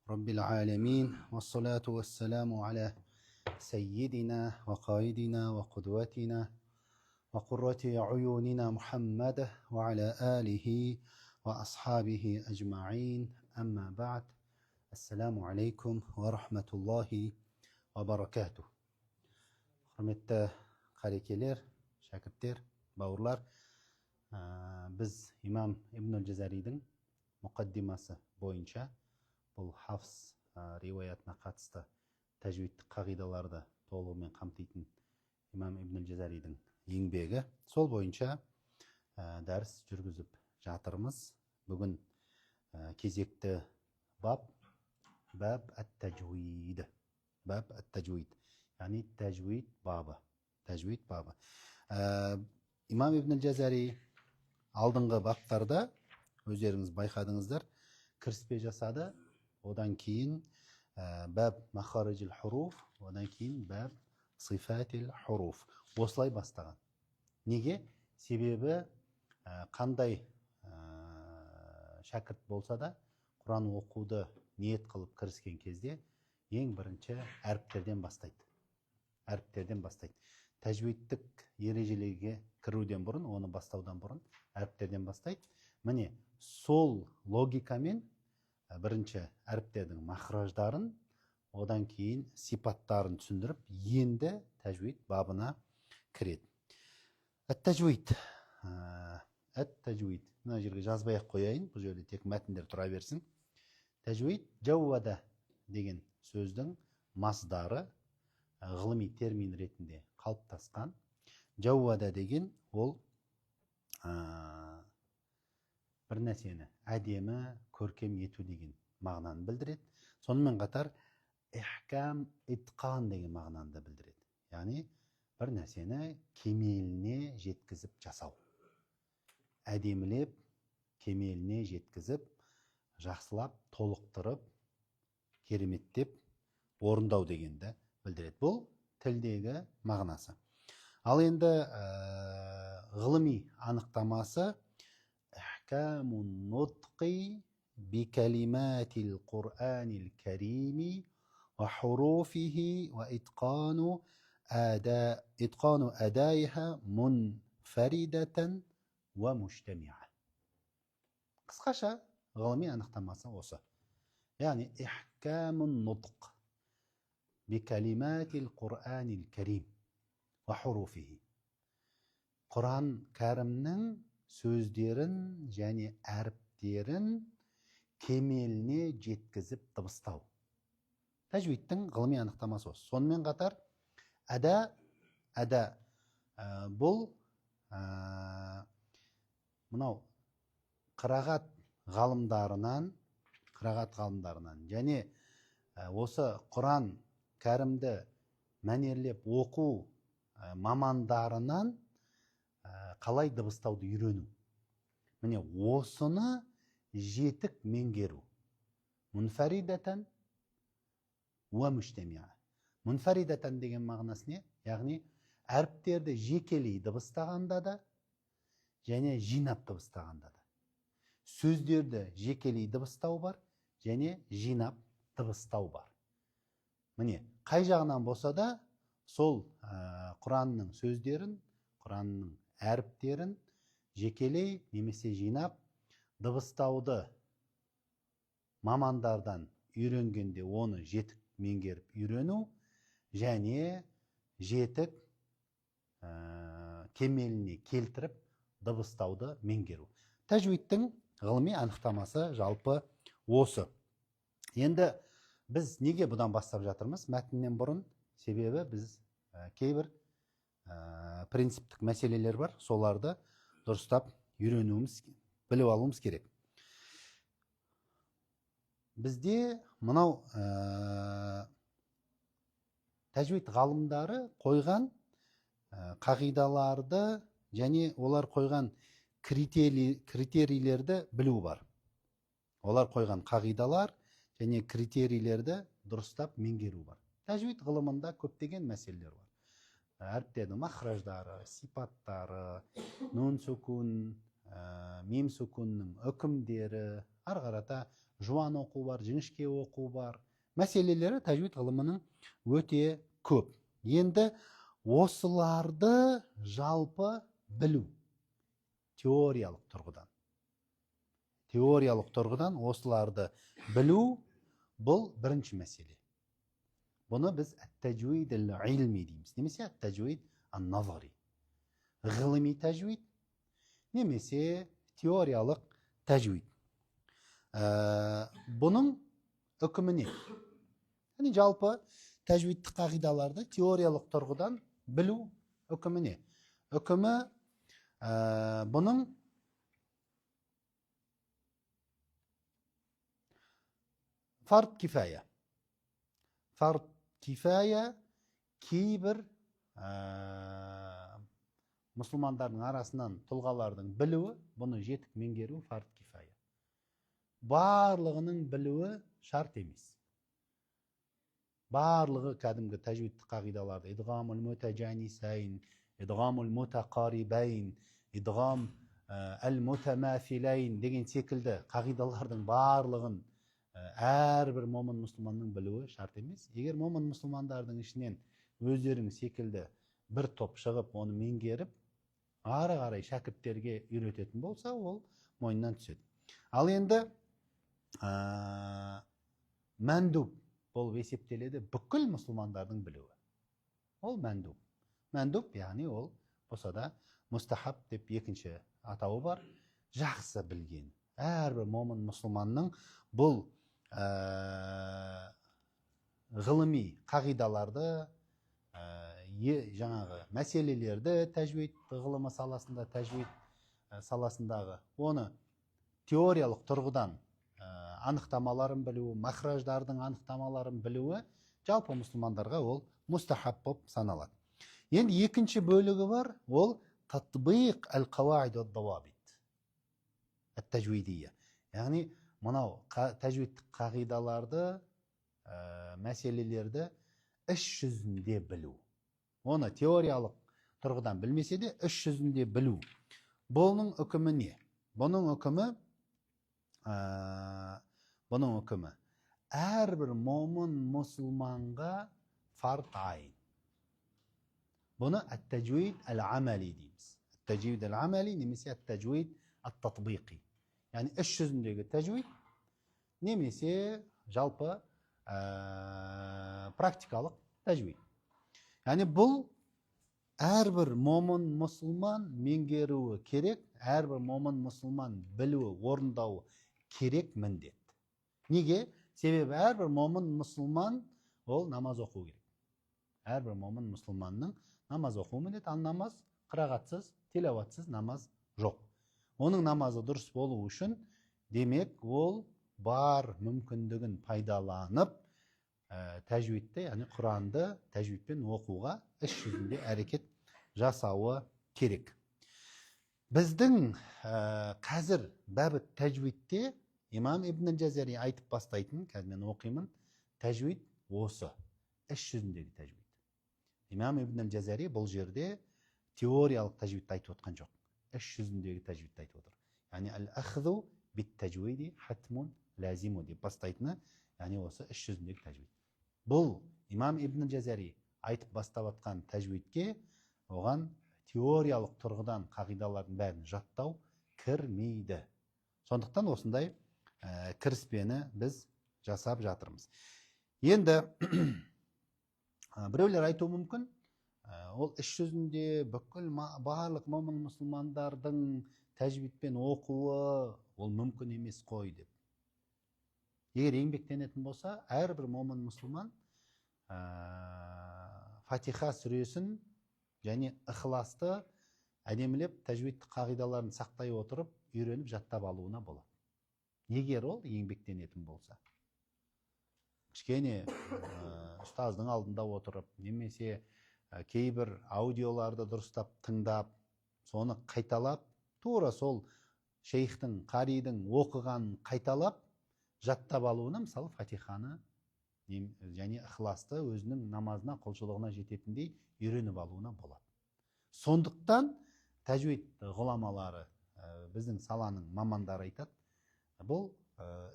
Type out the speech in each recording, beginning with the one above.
رب العالمين، والصلاة والسلام على سيدنا وقائدنا وقدوتنا وقرة عيوننا محمد وعلى آله وأصحابه أجمعين. أما بعد، السلام عليكم ورحمة الله وبركاته. Құрметті қарекелер, шәкірттер, бауырлар, біз имам Ибн Жазаридің мұқаддимасы бойынша бұл Хафс риуаятына қатысты тәжвидтік қағидаларды толығымен қамтитын имам Ибн Жазаридің еңбегі, сол бойынша дәріс жүргізіп жатырмыз. Бүгін кезекті бап, баб ат-тәжвид, баб ат-тәжвид, яғни тәжвид бабы, тәжвид бабы. Имам Ибн Жазари алдыңғы баптарда, өздеріңіз байқадыңыздар, кіріспе жасады. Одан кейін баб махариджил хуруф, одан кейін баб сифатил хуруф, осылай бастаған. Неге? Себебі қандай шәкірт болса да, Құран оқуды ниет қылып кіріскен кезде ең бірінші әріптерден бастайды, әріптерден бастайды. Тәжвидтік ережелерге кіруден бұрын, оны бастаудан бұрын әріптерден бастайды. Міне, сол логикамен бірінші әріптердің махраждарын, одан кейін сипаттарын түсіндіріп, енді тәжвид бабына кіреді. Әт-тәжвид, әт-тәжвид, мына жерге жазбай ақ қояйын, бұл жерде тек мәтіндер тұра берсін. Тәжвид жауада деген сөздің масдары, ғылыми термин ретінде қалыптасқан. Жауада деген ол бір нәрсені әдемі, көркем ету деген мағынаны білдіреді. Сонымен қатар ихкам, итқан деген мағынаны да білдіреді, яғни бір нәрсені кемеліне жеткізіп жасау, әдемілеп, кемеліне жеткізіп, жақсылап, толықтырып, кереметтеп орындау дегенді білдіреді. Бұл тілдегі мағынасы. Ал енді ғылыми анықтамасы: ихкамун нутқи бикалиматил Қур'анил карими ва хуруфихи ва итқану адаиха мунфаридатан ва мужтамиа. Қысқаша ғылыми анықтамасы осы, яғни ихкамун нутқ бикалиматил Қур'анил карим ва хуруфихи, Құран кәрімнің сөздерін және әріптерін кемеліне жеткізіп дыбыстау. Тәжвидтің ғылыми анықтамасы осы. Сонымен қатар әда, әда, бұл мынау қырағат ғалымдарынан, қырағат ғалымдарынан және осы Құран кәрімді мәнерлеп оқу мамандарынан қалай дыбыстауды үйрену, міне, осыны жетік меңгеру. Мунфаридатан уа мужтамиа. Мунфаридатан деген мағынасы не? Яғни әріптерді жекелей дыбыстағанда да және жинап дыбыстағанда да. Сөздерді жекелей дыбыстау бар және жинап дыбыстау бар. Міне, қай жағынан болса да сол Құранның сөздерін, Құранның әріптерін жекелей немесе жинап дыбыстауды мамандардан үйренгенде, оны жетік меңгеріп үйрену және жетік кемеліне келтіріп дыбыстауды меңгеру. Тәжвидтің ғылыми анықтамасы жалпы осы. Енді біз неге бұдан бастап жатырмыз мәтіннен бұрын? Себебі біз кейбір принциптік мәселелер бар, соларды дұрыстап үйренуіміз, біліп алуымыз керек. Бізде мынау тәжвид ғалымдары қойған қағидаларды және олар қойған критерийлерді білу бар. Олар қойған қағидалар және критерийлерді дұрыстап меңгеру бар. Тәжвид ғылымында көптеген мәселелер бар: әріптердің махраждары, сипаттары, нун сүкун, мим сүкунның үкімдері, ары қарата жуан оқу бар, жіңішке оқу бар. Мәселелері тәжвид ғылымының өте көп. Енді осыларды жалпы білу теориялық тұрғыдан. Теориялық тұрғыдан осыларды білу бұл бірінші мәселе. Бұны біз ат-тәжвид әл-илми дейміз, немесе ат-тәжвид ан-назари. Ғылыми тәжвид немесе теориялық тәжвид. Бұның үкімі не? Яғни жалпы тәжвидтік қағидаларды теориялық тұрғыдан білу үкімі не? Үкімі бұның фард кифая. Фард кифая кейбір мұсылмандардың арасынан тұлғалардың білуі, бұны жетік меңгеру фард кифая. Барлығының білуі шарт емес. Барлығы кәдімгі тәжвидтік қағидаларды идғамул мутажанисайн, идғамул мутақарибайн, идғам әл мутамафилайн деген секілді қағидалардың барлығын әрбір момын мұсылманның білуі шарт емес. Егер момын мұсылмандардың ішінен өздерің секілді бір топ шығып, оны меңгеріп, ары қарай шәкірттерге үйрететін болса, ол мойнынан түседі. Ал енді мәндуб болып есептеледі бүкіл мұсылмандардың білуі. Ол мәндуб. Мәндуб, яғни ол болса да мустахаб деп екінші атауы бар. Жақсы білген. Әрбір момын мұсылманның бұл ғылыми қағидаларды, жаңағы мәселелерді тәжвид ғылымы саласында, тәжвид саласындағы оны теориялық тұрғыдан анықтамаларын білуі, махраждардың анықтамаларын білуі жалпы мұсылмандарға ол мустахаб болып саналады. Енді екінші бөлігі бар, ол татбиқ әл-қауаид уад-дауабит ат-тәжвидия. Яғни мынау тәжвидтік қағидаларды, мәселелерді іс жүзінде білу. Оны теориялық тұрғыдан білмесе де іс жүзінде білу. Бұның үкімі не? Бұның үкімі әрбір момын мұсылманға фард айн. Бұны ат-тәжвид әл-амали дейміз. Ат-тәжвид әл-амали немесе ат-тәжвид ат-татбиқи. Яғни іс жүзіндегі тәжвид немесе жалпы практикалық тәжвид. Яғни бұл әрбір момын мұсылман меңгеруі керек, әрбір момын мұсылман білуі, орындауы керек міндет. Неге? Себебі әрбір момын мұсылман ол намаз оқу керек. Әрбір момын мұсылманның намаз оқуы міндет. Ал намаз қырағатсыз, тилауатсыз намаз жоқ. Оның намазы дұрыс болу үшін, демек, ол бар мүмкіндігін пайдаланып, тәжвидті, яғни Құранды тәжвидпен оқуға іс жүзінде әрекет жасауы керек. Біздің қазір бәбі тәжвидте имам Ибн Жазари айтып бастайтын, қазір мен оқимын, тәжвид осы, іс жүзіндегі тәжвид. Имам Ибн Жазари бұл жерде теориялық тәжвидті айтып отқан жоқ, іс жүзіндегі тәжвидті айтып отыр. Яғни әл-ахзу бит-тәжвиди хатмун лазиму деп бастайтыны, яғни осы іс жүзіндегі тәжвид. Бұл имам Ибн Жазари айтып бастап атқан тәжвидке оған теориялық тұрғыдан қағидалардың бәрін жаттау кірмейді. Сондықтан осындай кіріспені біз жасап жатырмыз. Енді біреулер айтуы мүмкін, ол іс жүзінде бүкіл барлық момын мұсылмандардың тәжвидпен оқуы ол мүмкін емес қой деп. Егер еңбектенетін болса, әрбір момын мұсылман Фатиха сүресін және ықыласты әдемілеп тәжвидтік қағидаларын сақтай отырып үйреніп жаттап алуына болады. Егер ол еңбектенетін болса. Кішкене ұстаздың алдында отырып, немесе кейбір аудиоларды дұрыстап тыңдап, соны қайталап, тура сол шейхтің, қаридің оқығанын қайталап, жаттап алуына, мысалы, Фатиханы және ықыласты өзінің намазына, құлшылығына жететіндей үйреніп алуына болады. Сондықтан тәжвид ғұламалары, біздің саланың мамандары айтады, бұл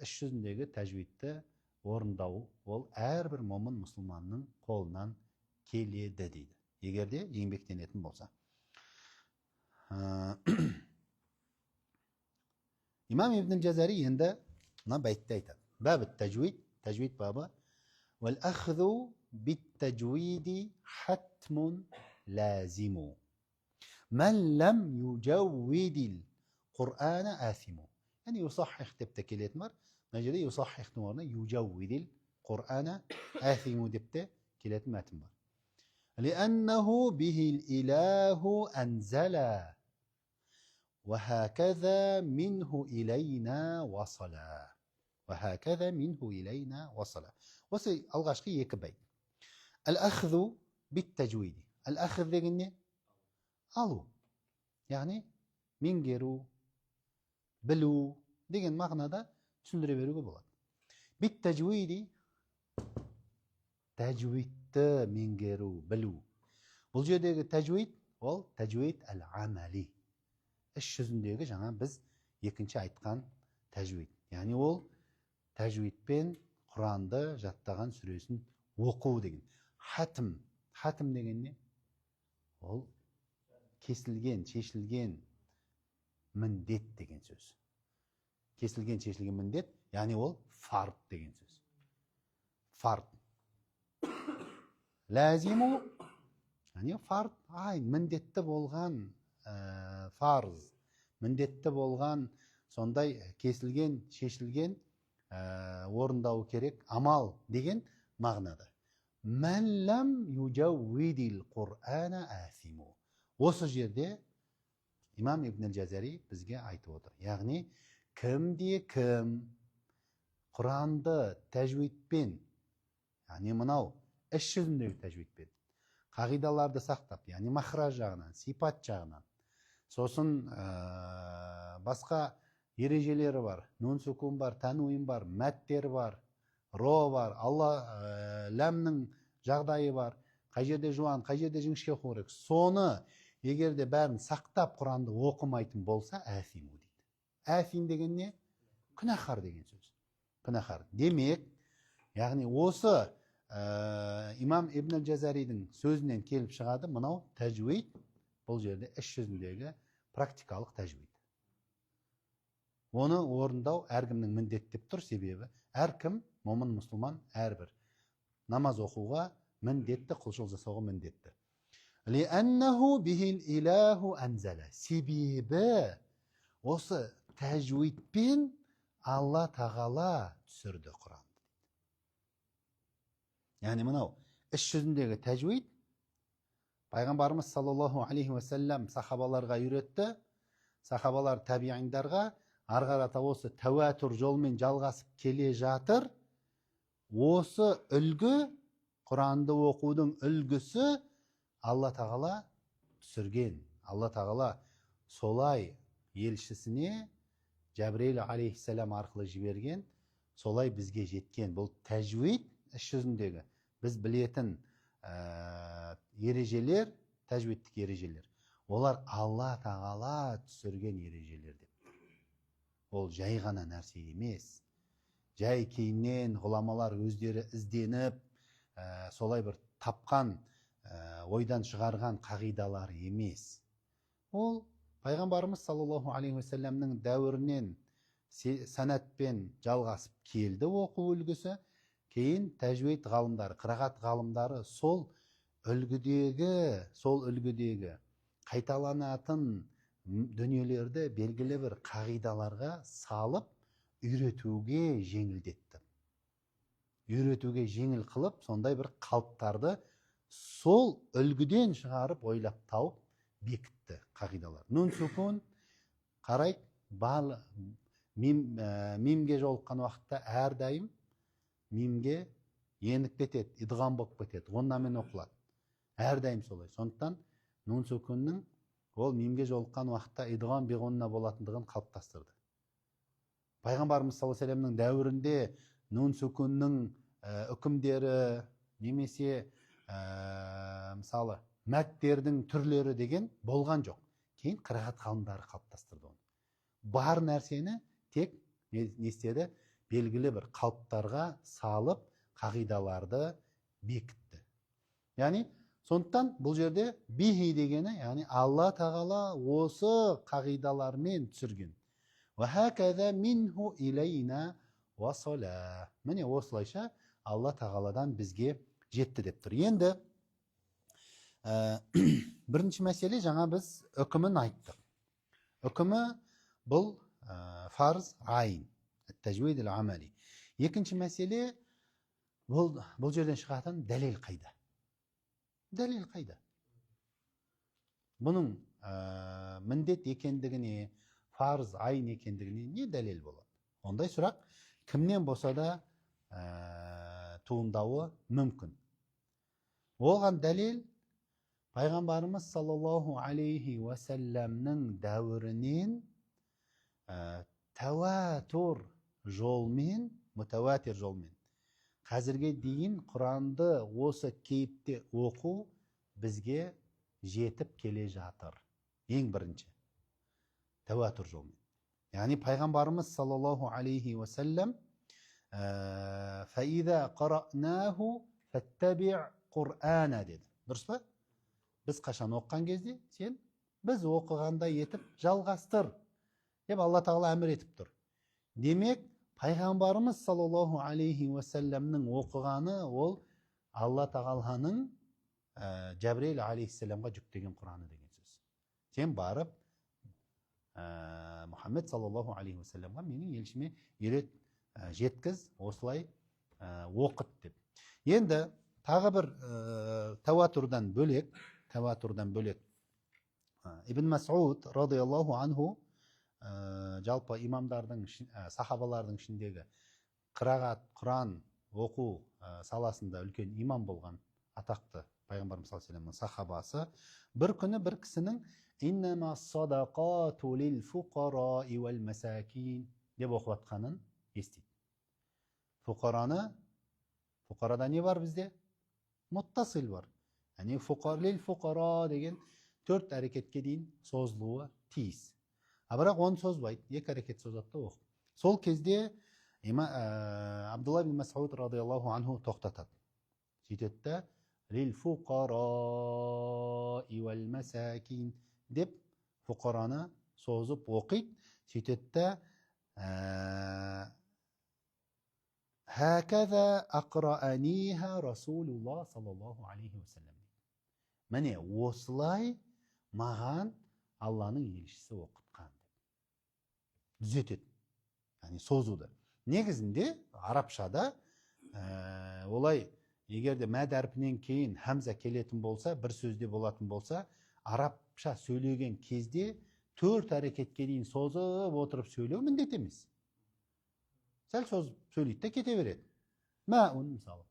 іс жүзіндегі тәжвидті орындау ол әрбір момын мұсылманның қолынан келеді дейді, егер де еңбектенетін болса. Имам Ибн Жазари енді мына бәйтті айтады. Баб тәжвид, тәжвид бабы. Уәл ахзу бит-тәжвиди хатмун лазиму. Мән лам южаввидил Құрана асиму. Яғни юсахих деп те келетін бар. Мына жерде юсахихтың орнына южаввидил Құрана асиму деп те келетін мәтін бар. لأنه به الإله أنزلا وهكذا منه إلينا وصلا. وهكذا منه إلينا وصلا. Осы алғашқы екі бәйт. Әл-ахзу бит-тәжвиди. Әл-ахз деген не? Алу. Яғни меңгеру, білу деген мағынада түсіндіре беруге болады. Бит-тәжвиди, тәжвидті меңгеру, білу. Бұл жердегі тәжвид ол тәжвид әл-амали. Іс жүзіндегі жаңа біз екінші айтқан тәжвид. Яғни ол тәжвидпен Құранды жаттаған сүресін оқу деген. Хатм, хатм деген не? Ол кесілген, шешілген міндет деген сөз. Кесілген, шешілген міндет, яғни ол фард деген сөз. Фард. Ләзиму, яғни фард, ай, міндетті болған, фарз, міндетті болған сондай кесілген, шешілген, орындау керек амал деген мағынада. Мән лам южаввидил Құрана асиму. Осы жерде имам Ибн Жазари бізге айтып отыр. Яғни кімде кім Құранды тәжвидпен, яғни мынау іс жүзіндегі тәжвидпен, қағидаларды сақтап, яғни махраж жағынан, сипат жағынан, сосын басқа ережелері бар, нун сүкун бар, тәнуин бар, мәттер бар, ро бар, Алла ләмнің жағдайы бар, қай жерде жуан, қай жерде жіңішке оқу керек. Соны егер де бәрін сақтап Құранды оқымайтын болса, әсиму дейді. Әсим деген не? Күнәһар деген сөз. Күнәһар. Демек, яғни осы имам Ибн Жазаридің сөзінен келіп шығады, мынау тәжвид, бұл жерде іс жүзіндегі практикалық тәжвид. Оны орындау әркімнің міндеті деп тұр, себебі әркім момын мұсылман әрбір намаз оқуға міндетті, құлшылық жасауға міндетті. Лианнаху бихил илаху анзала. Себебі осы тәжвидпен Алла Тағала түсірді Құранды. Яғни мынау іс жүзіндегі тәжвид Пайғамбарымыз саллаллаху алейхи уассалам сахабаларға үйретті, сахабалар табииндарға, ары қарата осы тәуәтүр жолмен жалғасып келе жатыр. Осы үлгі, Құранды оқудың үлгісі Алла Тағала түсірген. Алла Тағала солай елшісіне Жәбірейіл алейхиссалам арқылы жіберген, солай бізге жеткен. Бұл тәжвид іс жүзіндегі біз білетін ережелер, тәжвидтік ережелер. Олар Алла Тағала түсірген ережелер деп. Ол жай ғана нәрсе емес. Жай кейіннен ғұламалар өздері ізденіп, солай бір тапқан, ойдан шығарған қағидалар емес. Ол Пайғамбарымыз саллаллаху алейхи уассаламның дәуірінен санатпен жалғасып келді оқу үлгісі. Кейін тәжвид ғалымдары, қырағат ғалымдары сол үлгідегі қайталанатын дүниелерді белгілі бір қағидаларға салып үйретуге жеңілдетті. Үйретуге жеңіл қылып, сондай бір қалыптарды сол үлгіден шығарып, ойлап тауып бекітті қағидалар. Нун сүкун қарайды, мимге жолыққан уақытта әрдайым мимге еніп кетеді, идғам болып кетеді, оннамен оқылады. Әрдайым солай. Сондықтан нун сүкуннің ол мимге жолыққан уақытта идғам биғонна болатындығын қалыптастырды. Пайғамбарымыз саллаллаху алейхи вассаламның дәуірінде нун сүкуннің үкімдері немесе мысалы мәттердің түрлері деген болған жоқ. Кейін қырағат ғалымдары қалыптастырды оны. Бар нәрсені тек Не істеді? Белгілі бір қалыптарға салып, қағидаларды бекітті. Яғни, сондықтан бұл жерде бихи дегені, яғни Алла Тағала осы қағидалармен түсірген. Уа минху илейна уасала. Міне, осылайша Алла Тағаладан бізге жетті деп тұр. Енді бірінші мәселе, жаңа біз үкімін айттық. Үкімі бұл фарз айн, тәжвид амали. Екінші мәселе, бұл жерден шығатын дәлел қайда? Дәлел қайда? Бұның міндет екендігіне, фарз айн екендігіне не дәлел болады? Ондай сұрақ кімнен болса да туындауы мүмкін. Оған дәлел пайғамбарымыз саллаллаху алейхи уассаламның дәуірінен тәуатур жолмен, мутауатир жолмен қазірге дейін Құранды осы кейіпте оқу бізге жетіп келе жатыр. Ең бірінші тәуатур жолмен, яғни пайғамбарымыз саллаллаху алейхи уассалам «Фаиза қаранаху фаттаби Құрана» деді, дұрыс па? Біз қашан оқыған кезде, сен біз оқығандай етіп жалғастыр деп Алла Тағала әмір етіп тұр. Демек, пайғамбарымыз саллаллаху алейхи уассаламның оқығаны ол Алла Тағаланың Жәбірейіл алейхисаламға жүктеген Құраны деген сөз. Сен барып Мұхаммед саллаллаху алейхи уассаламға, менің елшіме үйрет, жеткіз, осылай оқыт деп. Енді тағы бір тәуатурдан бөлек Ибн Масуд радиаллаху анху, жалпы имамдардың, сахабалардың ішіндегі қырағат, Құран оқу саласында үлкен имам болған атақты пайғамбарымыз саллаллаху алейхи сахабасы бір күні бір кісінің «Иннама садақату лил фуқараи уәл масакин» деп оқып жатқанын естиді. Фуқараны, фуқарада не бар бізде? Муттасил бар, яғни лил фуқара деген төрт әрекетке дейін созылуы тиіс. А бірақ оны созбайды, екі әрекет созады да оқып. Сол кезде Абдулла бин Масуд радиаллаху анху тоқтатады. Сөйтеді да «лил фуқараи уәл масакин» деп фуқараны созып оқиды. Сөйтеді да «Хаказа ақрааниха Расулуллах саллаллаху алейхи уассалам» дейді. Міне, осылай маған Алланың елшісі оқытқан деп түзетеді, яғни созуды. Негізінде арабшада олай, егер де мәд әрпінен кейін хамза келетін болса, бір сөзде болатын болса, арабша сөйлеген кезде төрт әрекетке дейін созып отырып сөйлеу міндет емес. Сәл созып сөйлейді де кете береді. Мәун, мысалы,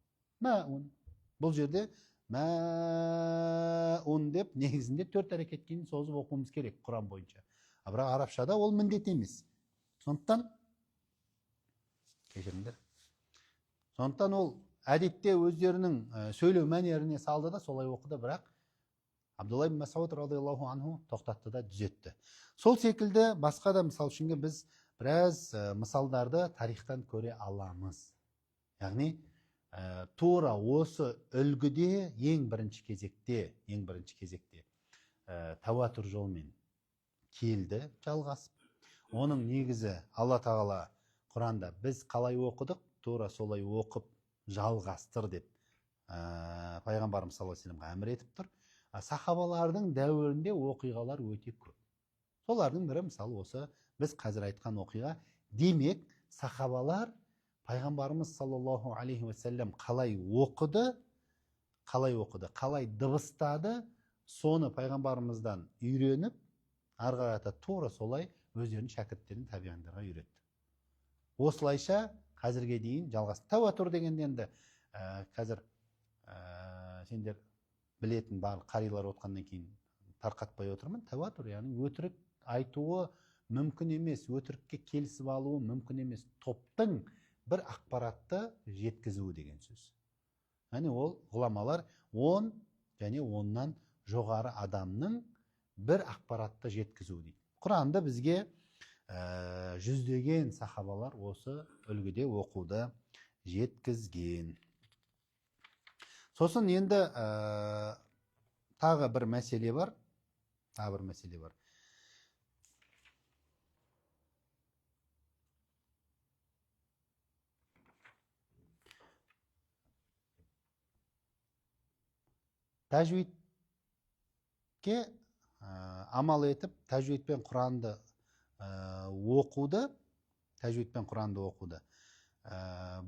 мәун. Бұл жерде мәун деп негізінде төрт әрекетке дейін созып оқуымыз керек Құран бойынша. А бірақ арабшада ол міндет емес. Сондықтан, кешіріңдер, сондықтан ол әдетте өздерінің сөйлеу мәнеріне салды да солай оқыды. Бірақ Абдулла ибн Масуд радиаллаху анху тоқтатты да түзетті. Сол секілді басқа да, мысал үшін, біз біраз мысалдарды тарихтан көре аламыз. Яғни тура осы үлгіде ең бірінші кезекте тәуатур жолмен келді жалғасып. Оның негізі Алла Тағала Құранда біз қалай оқыдық, тура солай оқып жалғастыр деп пайғамбарымыз саллаллаху алейхи вассаламға әмір етіп тұр. А сахабалардың дәуірінде оқиғалар өте көп. Солардың бірі, мысалы, осы біз қазір айтқан оқиға. Демек, сахабалар пайғамбарымыз саллаллаху алейхи уассалам қалай оқыды, қалай дыбыстады, соны пайғамбарымыздан үйреніп, ары қарата тура солай өздерінің шәкірттерін, табиғиндарға үйретті. Осылайша қазірге дейін жалғасты. Тәуатур дегенде енді қазір сендер білетін барлық қарилар отқаннан кейін тарқатпай отырмын. Тәуатур, яғни өтірік айтуы мүмкін емес, өтірікке келісіп алуы мүмкін емес топтың бір ақпаратты жеткізуі деген сөз. Яғни ол ғұламалар 10 және оннан жоғары адамның бір ақпаратты жеткізуі дейді. Құранды бізге Жүздеген сахабалар осы үлгіде оқуды жеткізген. Сосын енді тағы бір мәселе бар. Тағы бір мәселе бар. Тәжвидке амал етіп, тәжвидпен Құранды оқуды, тәжвидпен Құранды оқуды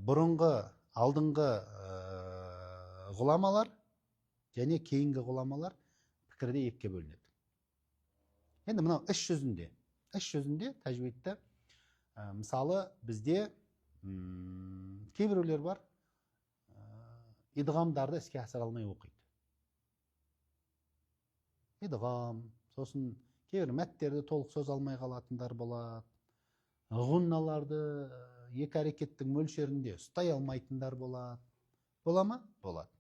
бұрынғы, алдыңғы ғұламалар және кейінгі ғұламалар пікірде екіге бөлінеді. Енді мынау іс жүзінде тәжвидті, мысалы, бізде кейбіреулер бар, идғамдарды іске асыра алмай оқиды. Идғам, сосын кейбір мәттерді толық сөз алмай қалатындар болады. Ғұнналарды екі әрекеттің мөлшерінде ұстай алмайтындар болады. Бола ма? Болады.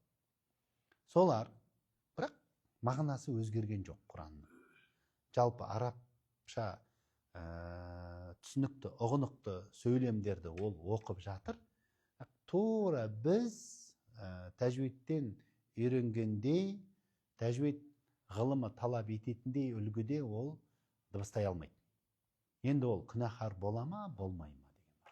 Солар, бірақ мағынасы өзгерген жоқ Құранның. Жалпы арабша түсінікті, ұғынықты сөйлемдерді ол оқып жатыр. Тура біз тәжвидтен үйренгендей, тәжвид ғылымы талап ететіндей үлгіде ол дыбыстай алмайды. Енді ол күнәһар бола ма, болмай ма деген бар.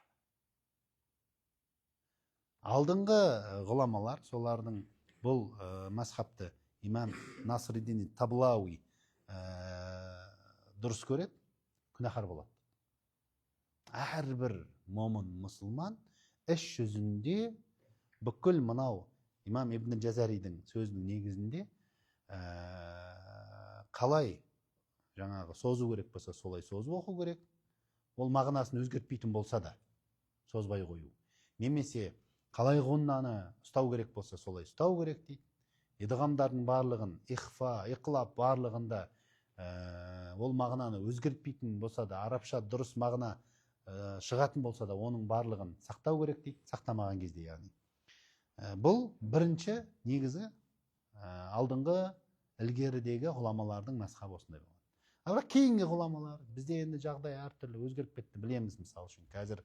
Алдыңғы ғұламалар, солардың бұл мазхабты имам Насриддин Таблауи дұрыс көреді, күнәһар болады. Әрбір момын мұсылман іс жүзінде бүкіл мынау имам Ибн Жазаридің сөзінің негізінде қалай жаңағы созу керек болса, солай созып оқу керек. Ол мағынасын өзгертпейтін болса да созбай қою. Немесе қалай ғұннаны ұстау керек болса, солай ұстау керек дейді. Идғамдардың барлығын, ихфа, иқлаб барлығында ол мағынаны өзгертпейтін болса да, арабша дұрыс мағына шығатын болса да, оның барлығын сақтау керек дейді, сақтамаған кезде яғни. Бұл бірінші негізі алдыңғы ілгерідегі ғұламалардың мазхабы осындай болған. Ал бірақ кейінгі ғұламалар, бізде енді жағдай әртүрлі өзгеріп кетті, білеміз, мысалы үшін қазір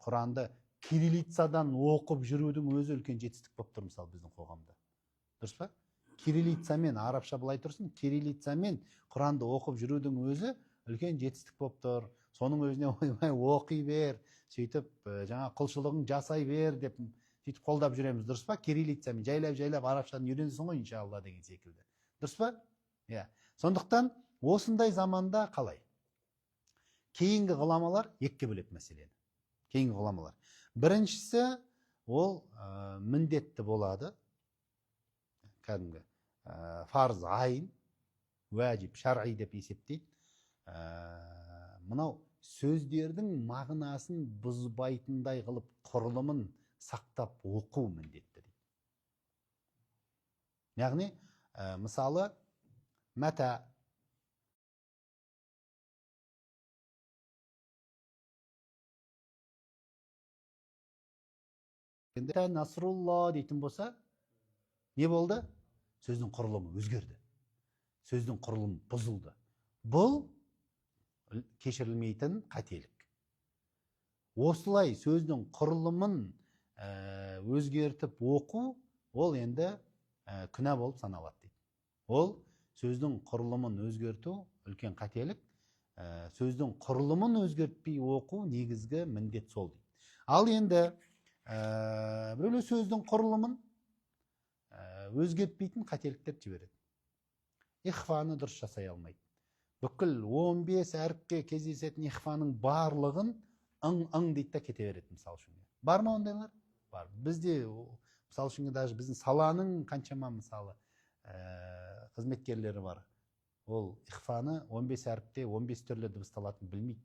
Құранды кириллицадан оқып жүрудің өзі үлкен жетістік болып тұр, мысалы, біздің қоғамда. Дұрыс па? Кириллицамен, арабша былай тұрсын, кириллицамен Құранды оқып жүрудің өзі үлкен жетістік болып тұр. Соның өзіне ойбай оқи бер, сөйтіп жаңа құлшылығың жасай бер деп сөйтіп қолдап жүреміз, дұрыс па? Кириллицамен жайлап-жайлап арабшаны үйренесің ғой, иншалла деген секілді. Дұрыс па? Иә. Сондықтан осындай заманда қалай? Кейінгі ғұламалар екіге бөледі мәселені. Кейінгі ғұламалар. Біріншісі ол міндетті болады. Кәдімгі фарз айын, уәжіп, шарғи деп есептейді. Мынау сөздердің мағынасын бұзбайтындай қылып құрылымын сақтап оқу міндетті дейді. Яғни, мысалы, мәтә Насрулла дейтін болса, не болды? Сөздің құрылымы өзгерді. Сөздің құрылымы бұзылды. Бұл кешірілмейтін қателік. Осылай сөздің құрылымын өзгертіп оқу, ол енді күнә болып саналады дейді. Ол сөздің құрылымын өзгерту үлкен қателік. Сөздің құрылымын өзгертпей оқу негізгі міндет сол дейді. Ал енді біреулер сөздің құрылымын өзгертпейтін қателіктер жібереді. Ихфаны дұрыс жасай алмайды. Бүкіл 15 әріпке кездесетін ихфаның барлығын ың-ың дейді да кете береді, мысалы үшін. Бар ма ондайлар? Бар. Бізде, мысалы үшін, даже біздің саланың қаншама, мысалы, қызметкерлері бар. Ол ихфаны 15 әріпте 15 түрлі дыбысталатынын білмейді.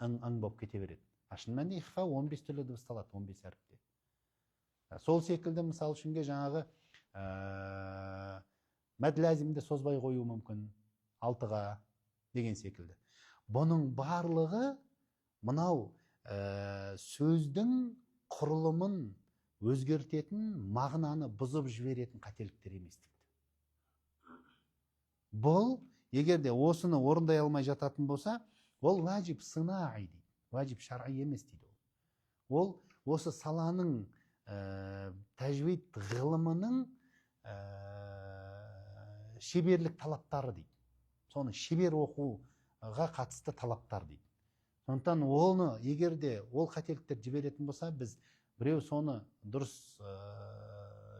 Ың-ың болып кете береді. А шын мәнінде ихфа 15 түрлі дыбысталады 15 әріпте. Сол секілді, мысалы үшін, жаңағы мәд ләзімді созбай қою мүмкін 6-ға деген секілді. Бұның барлығы мынау сөздің құрылымын өзгертетін, мағынаны бұзып жіберетін қателіктер емес дейді. Бұл егер де осыны орындай алмай жататын болса, Ол уәжіп сынаи дейді, уәжіп шар'i емес дейді. Ол осы саланың тәжвид ғылымының шеберлік талаптары дейді. Соны шебер оқуға қатысты талаптар дейді. Сондықтан оны егер де ол қателіктер жіберетін болса, біз біреу соны дұрыс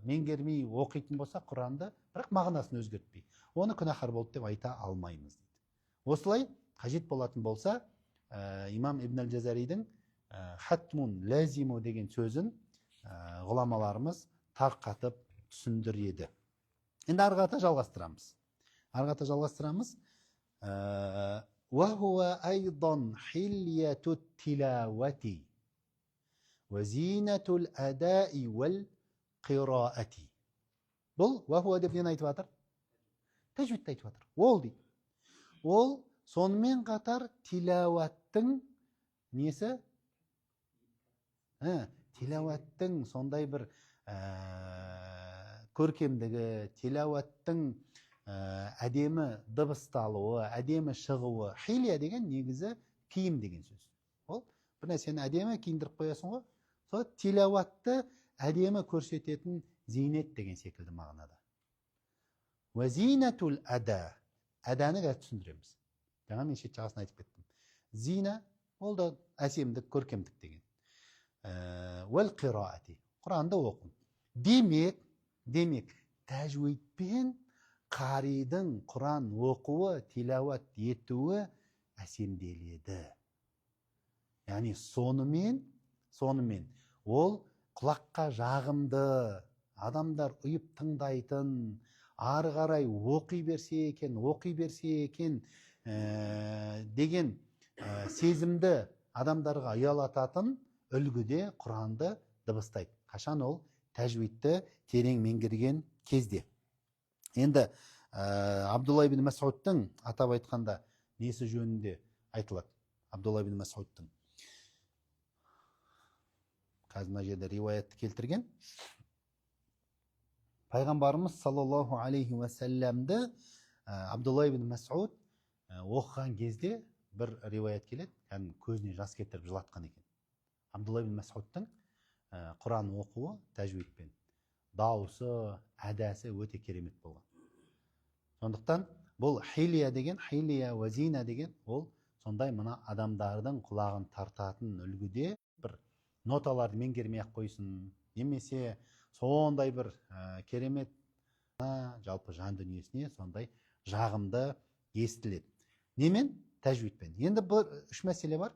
меңгермей оқитын болса Құранды, бірақ мағынасын өзгертпей, оны күнәһар болды деп айта алмаймыз дейді. Осылай қажет болатын болса, имам Ибн әл-Жазаридің хатмун лазиму деген сөзін ғұламаларымыз тарқатып түсіндіреді. Енді ары қарата жалғастырамыз. Ары қарата жалғастырамыз. وَهُوَ أَيْضًا حِلْيَةُ التِّلَاوَةِ وَزِينَةُ الْأَدَاءِ وَالْقِرَاءَةِ. Бұл وَهُوَ деп нені айтып жатыр? Тәжвидті айтып жатыр. Ол дейді. Ол сонымен қатар тилауаттың несі? Тилауаттың сондай бір көркемдігі, тилауаттың әдемі дыбысталуы, әдемі шығуы. Хилия деген негізі киім деген сөз. Ол бір нәрсені әдемі киіндіріп қоясың ғой. Сол тилауатты әдемі көрсететін зейнет деген секілді мағынада. Уазинатул ада. Аданы қазір түсіндіреміз. Жаңа мен шет жағасын айтып кеттім. Зина ол да әсемдік, көркемдік деген. Уәл қираати. Құранды оқу. Демек, тәжвидпен қаридың Құран оқуы, тилауат етуі әсемделеді. Яғни сонымен ол құлаққа жағымды, адамдар ұйып тыңдайтын, ары қарай оқи берсе екен, оқи берсе екен деген сезімді адамдарға ұялататын үлгіде Құранды дыбыстайды. Қашан ол тәжвидті терең меңгерген кезде. Енді Абдулла ибн Масудтың атап айтқанда несі жөнінде айтылады? Абдулла ибн Масудтың қазір мына жерде риуаятты келтірген. Пайғамбарымыз саллаллаху алейхи уассаламды Абдулла ибн Масуд оқыған кезде бір риуаят келеді, кәдімгі көзіне жас келтіріп жылатқан екен. Абдулла ибн Масудтың Құран оқуы тәжвидпен, дауысы, әдәсі өте керемет болған. Сондықтан бұл хилия деген, хилия уазина деген ол сондай мына адамдардың құлағын тартатын үлгіде бір ноталарды меңгермей ақ қойсын, немесе сондай бір керемет жалпы жан дүниесіне сондай жағымды естіледі. Немен? Тәжвидпен. Енді бұл үш мәселе бар.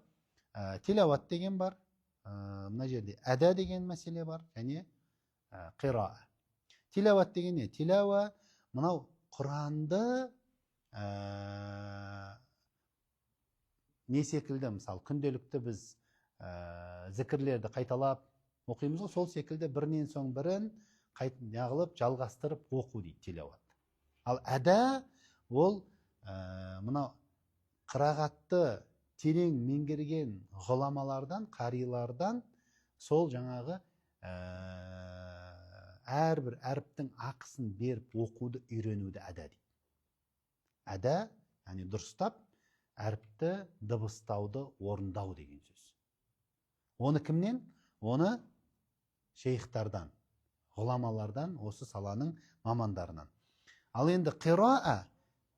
Тилауат деген бар, мына жерде әда деген мәселе бар, және қираа. Тилауат деген не? Тилауа мынау Құранды не секілді, мысалы күнделікті біз зікірлерді қайталап оқимыз ғой, сол секілді бірінен соң бірін неғылып жалғастырып оқу дейді тилауат. Ал әда ол мынау қырағатты терең меңгерген ғұламалардан, қарилардан сол жаңағы әрбір әріптің ақысын беріп оқуды үйренуді әда дейді. Әда, яғни дұрыстап әріпті дыбыстауды орындау деген сөз. Оны кімнен? Оны шейхтардан, ғұламалардан, осы саланың мамандарынан. Ал енді қираа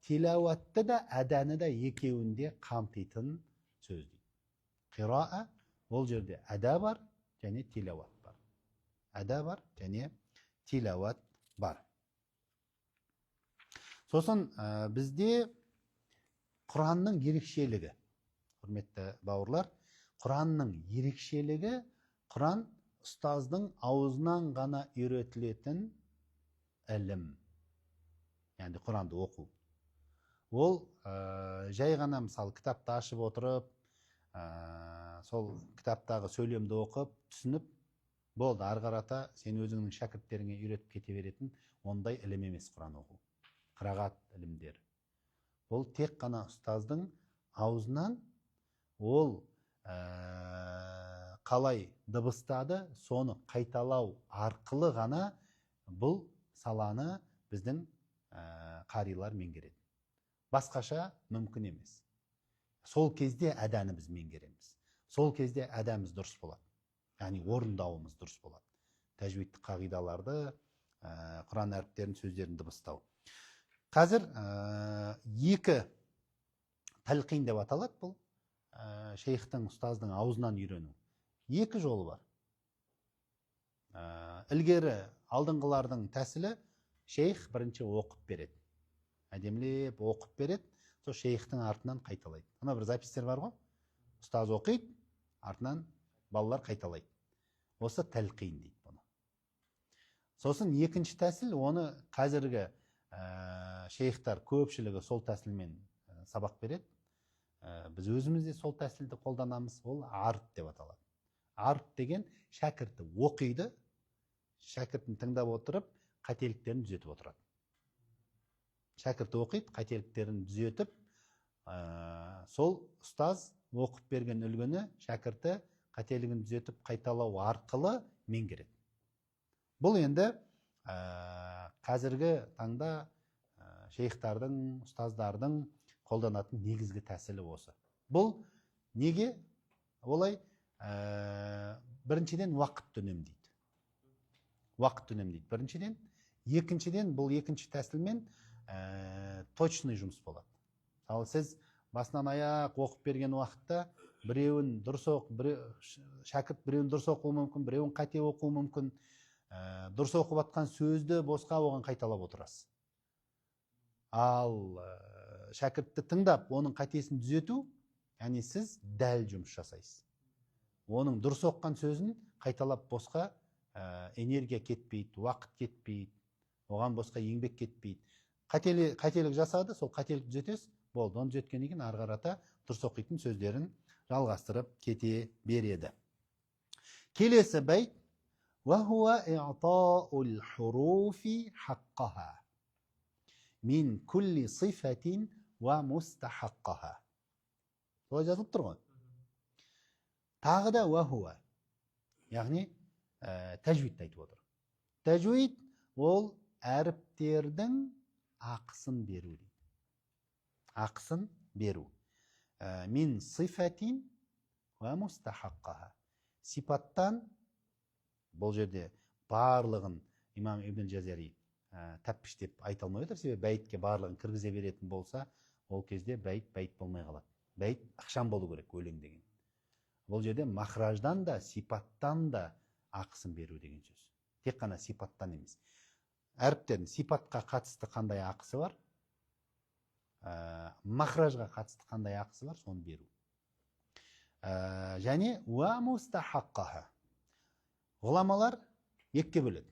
тилауатты да, әдәні да екеуінде қамтитын сөз дейді. Қираа ол жерде әда бар және тилауат бар. Әда бар және тилауат бар. Сосын бізде Құранның ерекшелігі, құрметті бауырлар, Құранның ерекшелігі, Құран ұстаздың аузынан ғана үйретілетін ілім. Яғни Құранды оқу. Ол жай ғана мысалы кітапты ашып отырып, сол кітаптағы сөйлемді оқып, түсініп, болды, ары қарата сен өзіңнің шәкірттеріңе үйретіп кете беретін ондай ілім емес Құран оқу. Қырағат ілімдері. Бұл тек қана ұстаздың аузынан ол қалай дыбыстады, соны қайталау арқылы ғана бұл саланы біздің қарилар меңгереді. Басқаша мүмкін емес. Сол кезде әдәні біз меңгереміз. Сол кезде әдәміз дұрыс болады. Яғни орындауымыз дұрыс болады. Тәжвидтік қағидаларды, Құран әріптерін, сөздерін дыбыстау. Қазір екі тәлқин деп аталады бұл. Шейхтің, ұстаздың аузынан үйрену. Екі жолы бар. Ілгері алдыңғылардың тәсілі, шейх бірінші оқып береді. Әдемілеп оқып береді, сол шейхтің артынан қайталайды. Ана бір запистер бар ғой. Ұстаз оқиды, артынан балалар қайталайды. Осы тәлқин дейді бұны. Сосын екінші тәсіл, оны қазіргі шейхтар көпшілігі сол тәсілмен сабақ береді. Біз өзіміз де сол тәсілді қолданамыз, ол арт деп аталады. Арт деген шәкірті оқиды, шәкіртін тыңдап отырып, қателіктерін түзетіп отырады. Шәкірті оқиды, қателіктерін түзетіп, сол ұстаз оқып берген үлгіні шәкірті қателігін түзетіп қайталау арқылы меңгереді. Бұл енді қазіргі таңда шейхтардың, ұстаздардың қолданатын негізгі тәсілі осы. Бұл неге олай? Біріншіден уақыт үнемдейді. Уақыт үнемдейді біріншіден. Екіншіден, бұл екінші тәсілмен точный жұмыс болады. Мысалы, сіз басынан аяқ оқып берген уақытта біреуін дұрыс шәкірт біреуін дұрыс оқуы мүмкін, біреуін қате оқуы мүмкін. Дұрыс оқып жатқан сөзді босқа оған қайталап отырасыз. Ал шәкіртті тыңдап, оның қатесін түзету, яғни сіз дәл жұмыс жасайсыз. Оның дұрыс оқыған сөзін қайталап босқа энергия кетпейді, уақыт кетпейді, оған босқа еңбек кетпейді. Қателік жасады, сол қателікті түзетесіз, болды. Оны түзеткеннен кейін ары қарата дұрыс оқитын сөздерін жалғастырып кете береді. Келесі бәйт, وَهُوَ إِعْطَاءُ الْحُرُوفِ حَقَّهَا مِنْ كُلِّ صِفَةٍ وَمُسْتَحَقَّهَا. Солай жазылып тұр ғой. Тағы да уахуа, яғни тәжвидті айтып отыр. Тәжвид ол әріптердің ақысын беру дейді. Ақысын беру. Мин сифатин уа мустахаққаха. Сипаттан, бұл жерде барлығын имам Ибн Жазари тәппіштеп айта алмай отыр, себебі бәйтке барлығын кіргізе беретін болса, ол кезде бәйт бәйт болмай қалады. Бәйт ықшам болу керек, өлең деген. Бұл жерде махраждан да, сипаттан да ақысын беру деген сөз. Тек қана сипаттан емес. Әріптердің сипатқа қатысты қандай ақысы бар, махражға қатысты қандай ақысы бар, соны беру. Және уа мустахаққаха. Ғұламалар екіге бөледі.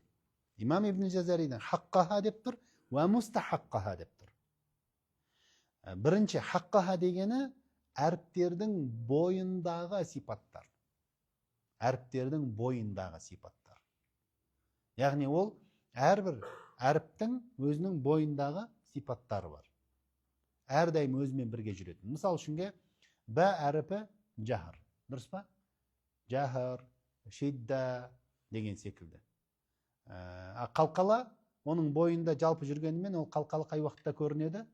Имам Ибн Жазаридің хаққаха деп тұр, уа мустахаққаха деп тұр. Бірінші хаққаха дегені әріптердің бойындағы сипаттар. Әріптердің бойындағы сипаттар. Яғни ол әрбір әріптің өзінің бойындағы сипаттары бар. Әрдайым өзімен бірге жүретін. Мысал үшінге бә әріпі жахр. Дұрыс па? Жахр, шидда деген секілді. Қалқала оның бойында жалпы жүргенімен ол қалқала қай уақытта көрінеді?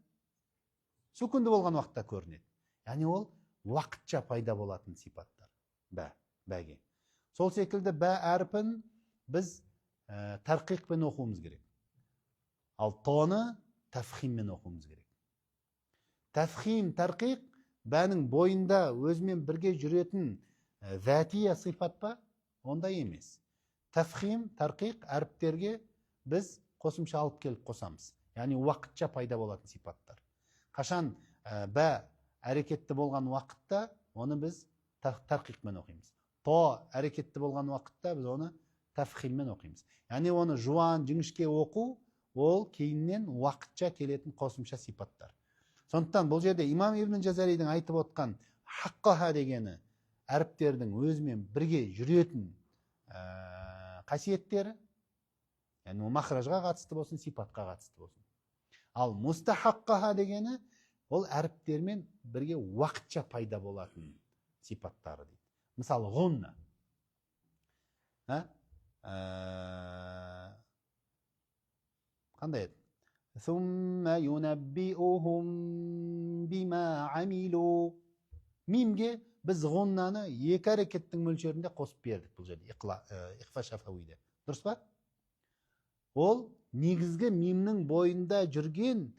Сүкінді болған уақытта көрінеді. Яғни ол уақытша пайда болатын сипаттар. Бә, бәге. Сол секілді бә әрпін біз тарқиқпен оқуымыз керек. Ал тоны тафхиммен оқуымыз керек. Тафхим, тарқиқ бәнің бойында өзімен бірге жүретін зәтия сипат па? Ондай емес. Тафхим, тарқиқ әріптерге біз қосымша алып келіп қосамыз. Яғни уақытша пайда болатын сипаттар. Қашан бә әрекетті болған уақытта оны біз тарқиқпен оқимыз. То әрекетті болған уақытта біз оны тафхиммен оқимыз. Яғни оны жуан, жіңішке оқу ол кейіннен уақытша келетін қосымша сипаттар. Сондықтан бұл жерде имам Ибн Жазаридің айтып отқан хаққаха дегені әріптердің өзімен бірге жүретін қасиеттері, яғни ол махражға қатысты болсын, сипатқа қатысты болсын. Ал мустахаққаха дегені ол әріптермен бірге уақытша пайда болатын сипаттары дейді. Мысалы, ғунна. Қандай еді? Thumma yunabbi'uhum bima amilu. Мимге біз ғуннаны екі әрекеттің мөлшерінде қосып бердік бұл жерде, ихфа шафауиде. Дұрыс па? Ол негізгі мимнің бойында жүрген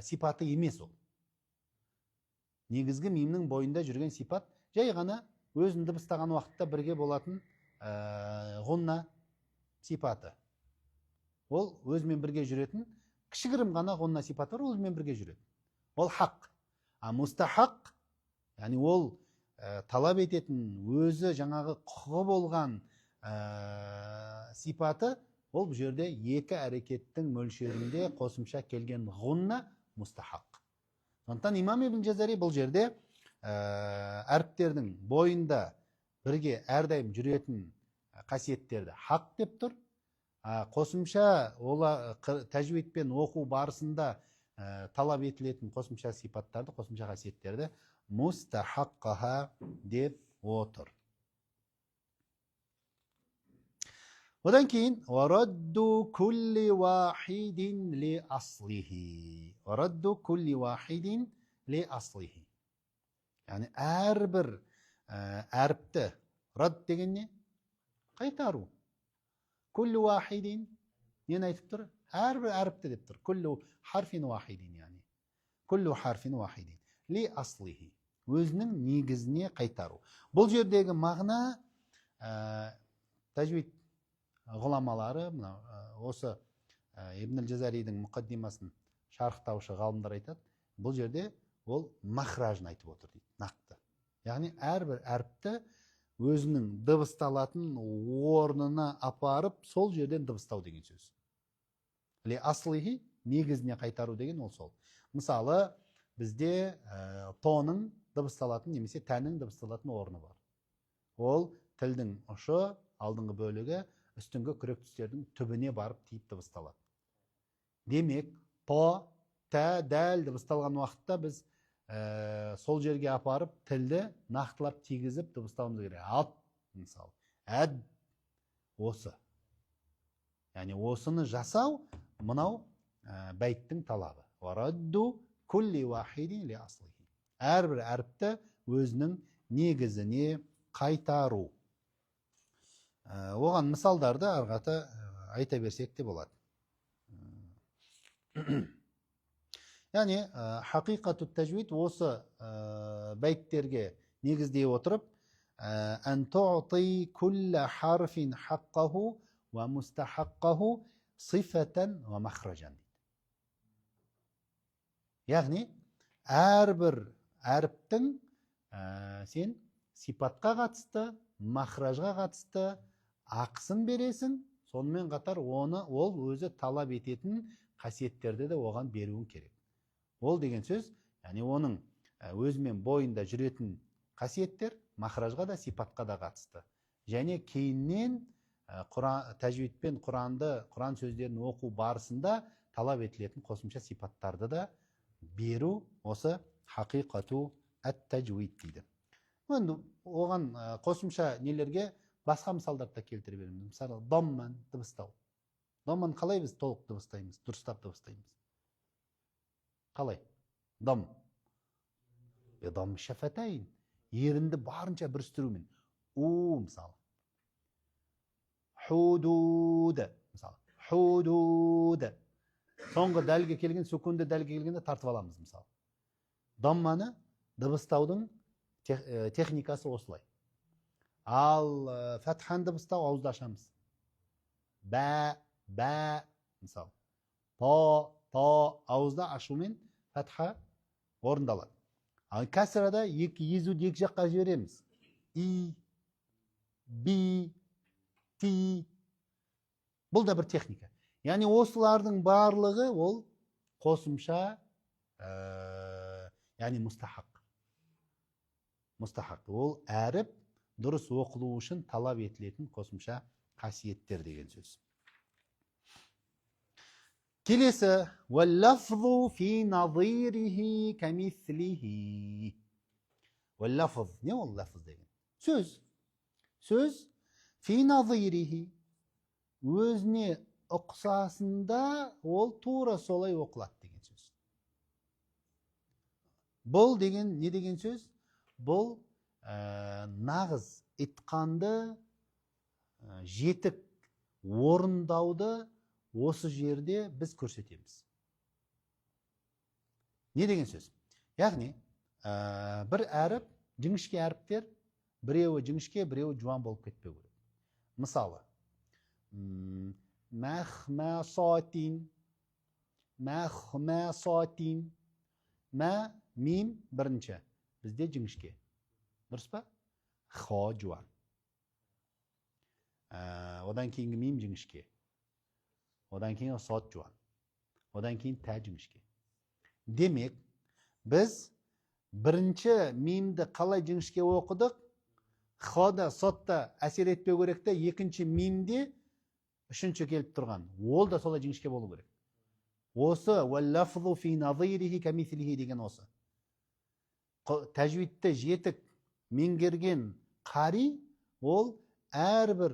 сипаты емес ол. Негізгі мимнің бойында жүрген сипат жай ғана өзін дыбыстаған уақытта бірге болатын ғунна сипаты. Ол өзімен бірге жүретін кішігірім ғана ғунна сипаты бар, өзімен бірге жүреді. Ол хақ. А мустахақ, яғни ол талап ететін, өзі жаңағы құқығы болған сипаты, ол бұл жерде екі әрекеттің мөлшерінде қосымша келген ғунна мустахақ. Сондықтан имам Ибн Жазари бұл жерде әріптердің бойында бірге әрдайым жүретін қасиеттерді хақ деп тұр. Қосымша тәжвидпен оқу барысында талап етілетін қосымша сипаттарды, қосымша қасиеттерді мустахаққаха деп отыр. Одан кейін وَرَدُّ كُلِّ وَاحِدٍ لِأَصْلِهِ. وَرَدُّ كُلِّ وَاحِدٍ لِأَصْلِهِ. Яғни әрбір әріпті, рад деген не? Қайтару. Күллі уахидин нені айтып тұр? Әрбір әріпті деп тұр. Күллі харфин уахидин, яғни. Күллі харфин уахидин ли аслихи. Өзінің негізіне қайтару. Бұл жердегі мағына тәжвид ғұламалары, мынау осы Ибн Жазаридің мұқаддимасын шарықтаушы ғалымдар айтады, бұл жерде ол махражын айтып отыр дейді, нақты. Яғни әрбір әріпті өзінің дыбысталатын орнына апарып, сол жерден дыбыстау деген сөз. Ли аслихи, негізіне қайтару деген ол сол. Мысалы, бізде тоның дыбысталатын немесе тәннің дыбысталатын орны бар. Ол тілдің ұшы, алдыңғы бөлігі, үстіңгі күрек тістердің түбіне барып тиіп дыбысталады. Демек, то, тә, дәл дыбысталған уақытта біз сол жерге апарып, тілді нақтылап тигізіп дыбыстауымыз керек. Ат, мысалы, әд, осы. Яғни осыны жасау мынау бәйттің талабы. Варадду кулли уахидин ли аслихи. Әрбір әріпті өзінің негізіне қайтару. Оған мысалдарды арғата айта берсек те болады. Яғни хақиқату тәжвид осы бәйттерге негіздей отырып, ән туъти кулла харфин хаққаху ва мустахаққаху сифатан ва махражан дейді. Яғни әрбір әріптің сен сипатқа қатысты, махражға қатысты ақысын бересің, сонымен қатар оны ол өзі талап ететін қасиеттерді де оған беруің керек. Ол деген сөз, яғни оның өзімен бойында жүретін қасиеттер махражға да, сипатқа да қатысты. Және кейіннен тәжвидпен Құранды, Құран сөздерін оқу барысында талап етілетін қосымша сипаттарды да беру осы хақиқату ат-тәжвид дейді. Енді оған қосымша нелерге басқа мысалдарды да келтіре береміз. Мысалы, домман дыбыстау. Домман қалай біз толық дыбыстаймыз, дұрыстап дыбыстаймыз? Қалай? Дом. Дом шафатайн. Ерінді барынша бүрістірумен. У, мысалы. Худуд, мысалы. Худуд. Соңғы дәлге келген, сүкунді дәлге келгенде тартып аламыз, мысалы. Домманы дыбыстаудың техникасы осылай. Ал фатханы дыбыстау ауызды ашамыз. Бә, бә, мысалы. То, то ауызда ашумен фатха орындалады. Ал кәсірада екі езуді екі жаққа жібереміз. И, би, ти. Бұл да бір техника. Яғни осылардың барлығы ол қосымша, яғни мустахақ. Мустахақ. Ол әріп дұрыс оқылу үшін талап етілетін қосымша қасиеттер деген сөз. Келесі, уәл-лафзу фи назирихи камислихи. Уәл-лафз, не ол лафз деген? Сөз. Сөз фи назирихи, өзіне ұқсасында ол тура солай оқылады деген сөз. Бұл деген не деген сөз? Бұл нағыз итқанды, жетік орындауды осы жерде біз көрсетеміз. Не деген сөз? Яғни, бір әріп, жіңішке әріптер, біреуі жіңішке, біреуі жуан болып кетпеу керек. Мысалы, мәхмәсатин, мәхмәсатин, мә, мим бірінші, бізде жіңішке. Дұрыс па? Хо жуан. Одан кейінгі мим жіңішке. Одан кейін сот жуан. Одан кейін тә жіңішке. Демек, біз бірінші мимді қалай жіңішке оқыдық? Хода, сотта әсер етпеу керек те, екінші мимде үшінші келіп тұрған. Ол да солай жіңішке болу керек. Осы уәллафзу фи назирихи камислихи деген осы. Тәжвидті жетік меңгерген қари, ол әрбір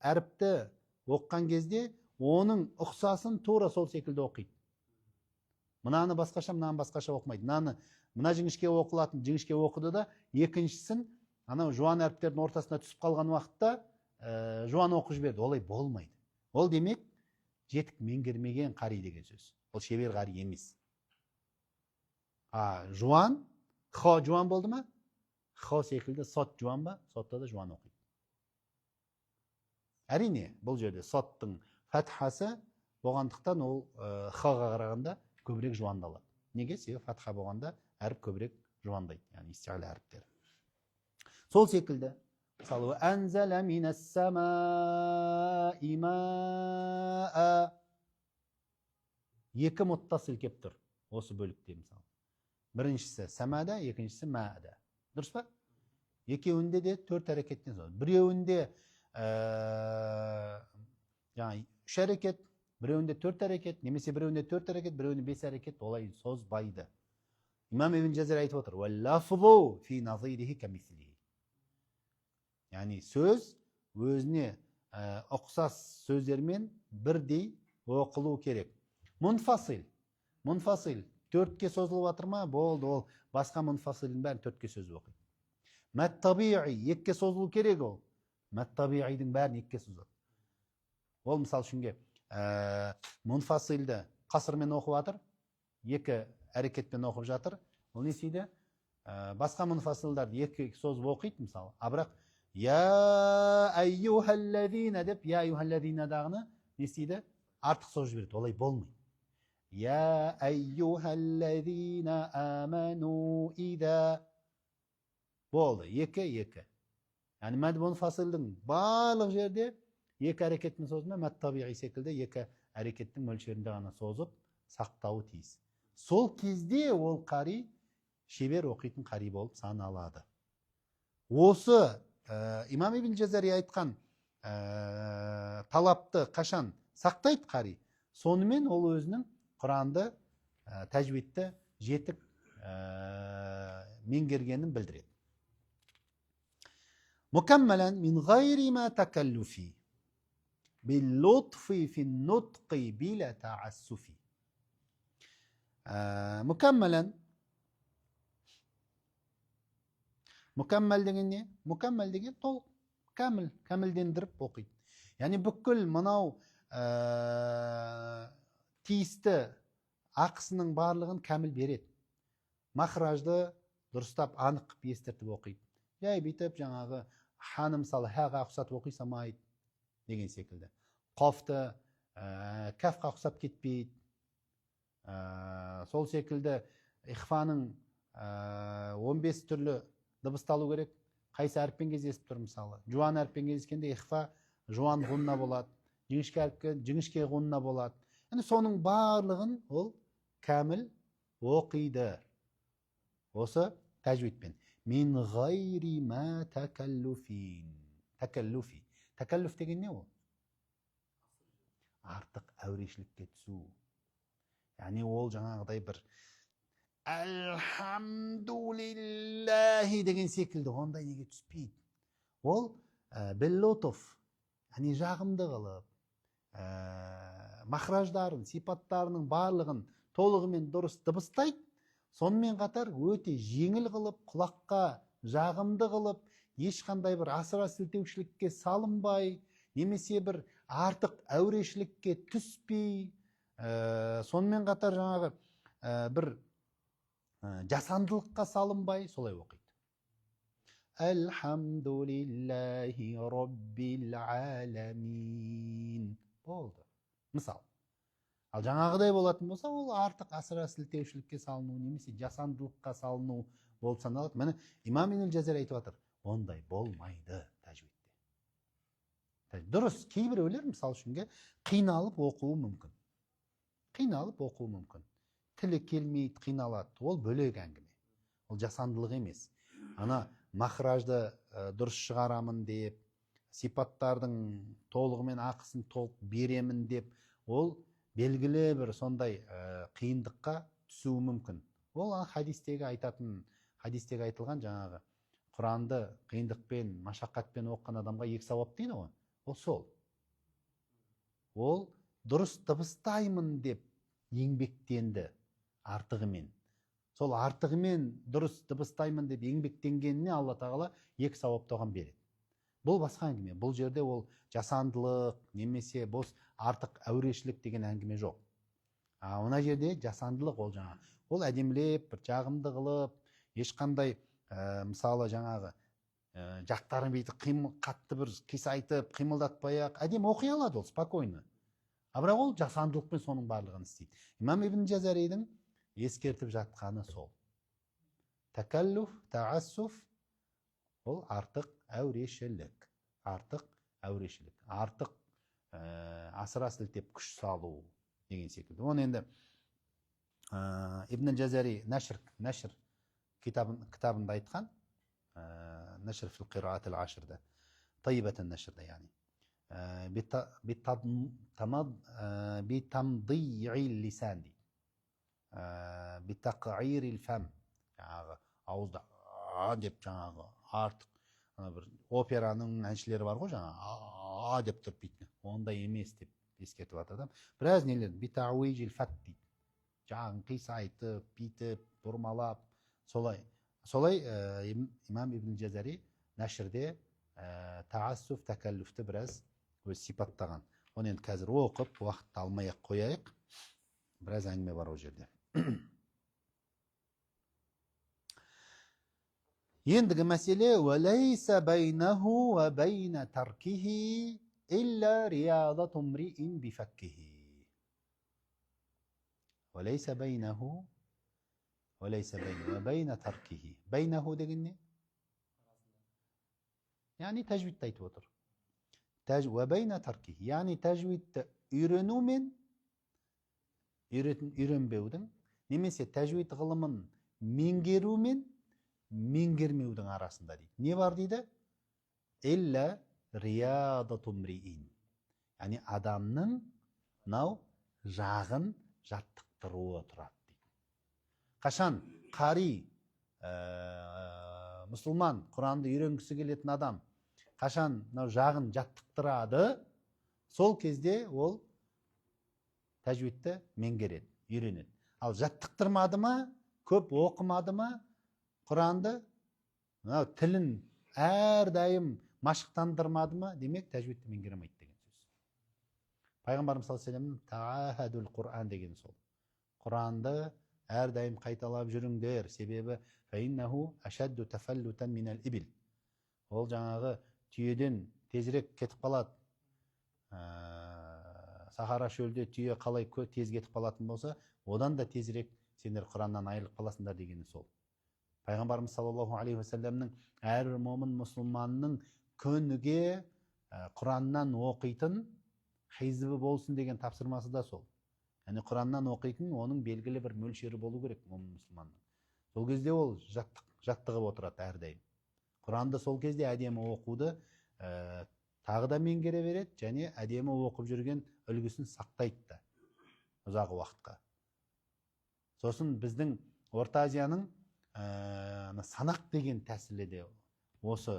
әріпті оқыған кезде оның ұқсасын тура сол секілді оқиды. Мынаны басқаша, мынаны басқаша оқымайды. Мынаны, мына жіңішке оқылатын жіңішке оқыды да, екіншісін анау жуан әріптердің ортасына түсіп қалған уақытта жуан оқып жіберді. Олай болмайды. Ол демек жетік меңгермеген қари деген сөз. Ол шебер қари емес. А жуан, хо жуан болды ма? Хо секілді сот жуан ба? Сотта да жуан оқиды. Әрине, бұл жерде соттың фатхасы болғандықтан ол хоға қарағанда көбірек жуандалады. Неге? Себебі фатха болғанда әріп көбірек жуандайды, яғни истиғла әріптері. Сол секілді, мысалы, әнзәлә минәс-самаи маа, екі мұттасил келіп тұр осы бөлікте, мысалы. Біріншісі самада, екіншісі маада. Дұрыс па? Екеуінде де төрт әрекеттен соң. Біреуінде жаңа үш әрекет, біреуінде төрт әрекет, немесе біреуінде төрт әрекет, біреуінде бес әрекет, олай созбайды. Имам Ибн Жазир айтып отыр, «Уәллафзу фи назирихи камислихи». Яғни сөз өзіне ұқсас сөздермен бірдей оқылу керек. Мунфасил. Мунфасил төртке созылып жатыр ма? Болды, ол басқа мунфасилдің бәрін төртке созып оқиды. Мәт табиғи екіге созылу керек ол. Мәт табиғидің бәрін екіге созады. Ол мысал үшінге мунфасилді қасырмен оқып жатыр, екі әрекетпен оқып жатыр. Ол не істейді? Басқа мунфасилдарды екі созып оқиды мысалы. А бірақ я айюхаллазина деп, я айюхаллазинадағыны не істейді? Артық созып жібереді. Олай болмайды. Я айюхаллазина аману ида. Болды, екі, екі. Яғни мәд мунфасилдің барлық жерде екі әрекетпен созылма, мәд табиғи секілді екі әрекеттің мөлшерінде ғана созып сақтауы тиіс. Сол кезде ол қари шебер оқитын қари болып саналады. Осы Имам Ибн Жазари айтқан талапты қашан сақтайды қари, сонымен ол өзінің Құранды, тәжвидті жетік меңгергенін білдіреді. Мукаммалан мин ғайри ма такаллуфи бил-лутфи фин-нутқи била таассуфи. Мукаммалан, мукаммал деген не? Мукаммал деген толық, кәміл, кәмілдендіріп оқиды. Яғни бүкіл мынау тиісті ақысының барлығын кәміл береді. Махражды дұрыстап анық қып естіртіп оқиды. Жай бүйтіп жаңағы ханы мысалы хәға ұқсатып оқи салмайды деген секілді. Қофты кәфқа ұқсап кетпейді. Сол секілді ихфаның 15 түрлі дыбысталу керек. Қайсы әріппен кездесіп тұр мысалы. Жуан әріппен кездескенде ихфа жуан ғұнна болады. Жіңішке әріпке жіңішке ғұнна болады. Яғни соның барлығын ол кәміл оқиды. Осы тәжвидпен. Мин ғайри ма такаллуфин. Такаллуфи. Такаллуф деген не ол? Артық әурешілікке түсу. Яғни ол жаңағыдай бір әлхамдулиллахи деген секілді ондай неге түспейді. Ол биллотов, яғни жағымды қылып, махраждарын, сипаттарының барлығын толығымен дұрыс дыбыстайды. Сонымен қатар өте жеңіл қылып, құлаққа жағымды қылып, ешқандай бір асыра сілтеушілікке салынбай, немесе бір артық әурешілікке түспей, сонымен қатар жаңағы бір жасандылыққа салынбай солай оқиды. Әлхамдулиллахи роббил аламин. Болды. Мысал. Ал жаңағыдай болатын болса, ол артық асыра сілтеушілікке салыну немесе жасандылыққа салыну болып саналады. Міне, имам Ибн Жазари айтып жатыр, ондай болмайды тәжвидте. Дұрыс, кейбіреулер мысал үшінге қиналып оқуы мүмкін. Қиналып оқуы мүмкін. Тілі келмейді, қиналады. Ол бөлек әңгіме. Ол жасандылық емес. Ана махражды дұрыс шығарамын деп, сипаттардың толығымен ақысын толық беремін деп, ол белгілі бір сондай қиындыққа түсуі мүмкін. Ол хадистегі айтатын, хадистегі айтылған жаңағы Құранды қиындықпен, машақатпен оқыған адамға екі сауап дейді ғой. Ол сол. Ол дұрыс дыбыстаймын деп еңбектенді артығымен. Сол артығымен дұрыс дыбыстаймын деп еңбектенгеніне Алла Тағала екі сауапты оған береді. Бұл басқа әңгіме. Бұл жерде ол жасандылық немесе бос артық әурешілік деген әңгіме жоқ. А мына жерде жасандылық ол жаңа. Ол әдемілеп, бір жағымды қылып, ешқандай мысалы жаңағы жақтарын бүйтіп қатты бір қисайтып, қимылдатпай ақ әдемі оқи алады ол спокойно. А бірақ ол жасандылықпен соның барлығын істейді. Имам Ибн Жазаридің ескертіп жатқаны сол. Тәкәллүф, тәассуф ол артық әурешілік. Артық әурешілік. Артық асыра сілтеп күш салу деген секілді. Оны енді Ибн Жазари Нашр кітабында айтқан, Нашр фил қираат ал-ашрда, Тайибат ан-Нашрда, яғни битамди'i лисан дейді. Битақъири фам, жаңағы ауызда а деп жаңағы артық ана бір операның әншілері бар ғой, жаңағы а деп тұрып бүйтіп, ондай емес деп ескертіп жатыр да. Біраз нелер битауижил фак дейді, жағын қисайтып, бүйтіп бұрмалап, солай. Солай имам Ибн Жазари Нашрде таассуф, тәкәллүфті біраз өз сипаттаған. Оны енді қазір оқып, уақытты алмай ақ қояйық. Біраз әңгіме бар ол жерде. Ендігі мәселе, уәләйсә бәйнәһу уә бәйнә таркихи илля риядату мриин бифаккихи. Уәләйсә бәйнәһу, уәләйсә бәйнә, уә бәйнә таркихи. Бәйнәһу деген не? Яғни тәжвидті айтып отыр. Уә бәйнә таркихи. Яғни тәжвидті үйрену мен үйренбеудің, немесе тәжвид ғылымын меңгеру мен меңгермеудің арасында дейді. Не бар дейді? Илля риядату мриин. Яғни адамның мынау жағын жаттықтыруы тұрады дейді. Қашан қари, мұсылман, Құранды үйренгісі келетін адам қашан мынау жағын жаттықтырады, сол кезде ол тәжвидті меңгереді, үйренеді. Ал жаттықтырмады ма, көп оқымады ма Құранды, мынау тілін әрдайым машықтандырмады ма, демек тәжвидті меңгере алмайды деген сөз. Пайғамбарымыз саллаллаху алейхи вассаламның таахадул Құран деген сол. Құранды әрдайым қайталап жүріңдер, себебі фаиннаху ашадду тафаллутан минал ибил. Ол жаңағы түйеден тезірек кетіп қалады. Сахара шөлде түйе қалай тез кетіп қалатын болса, одан да тезірек сендер Құраннан айырылып қаласыңдар дегені сол. Пайғамбарымыз саллаллаху алейхи уассаламның әрбір момын мұсылманның күніге Құраннан оқитын хизбі болсын деген тапсырмасы да сол. Яғни Құраннан оқитын оның белгілі бір мөлшері болу керек момын мұсылманның. Сол кезде ол жаттығып отырады әрдайым. Құранды сол кезде әдемі оқуды тағы да меңгере береді және әдемі оқып жүрген үлгісін сақтайды да ұзақ уақытқа. Сосын біздің Орта Азияның санақ деген тәсілі де осы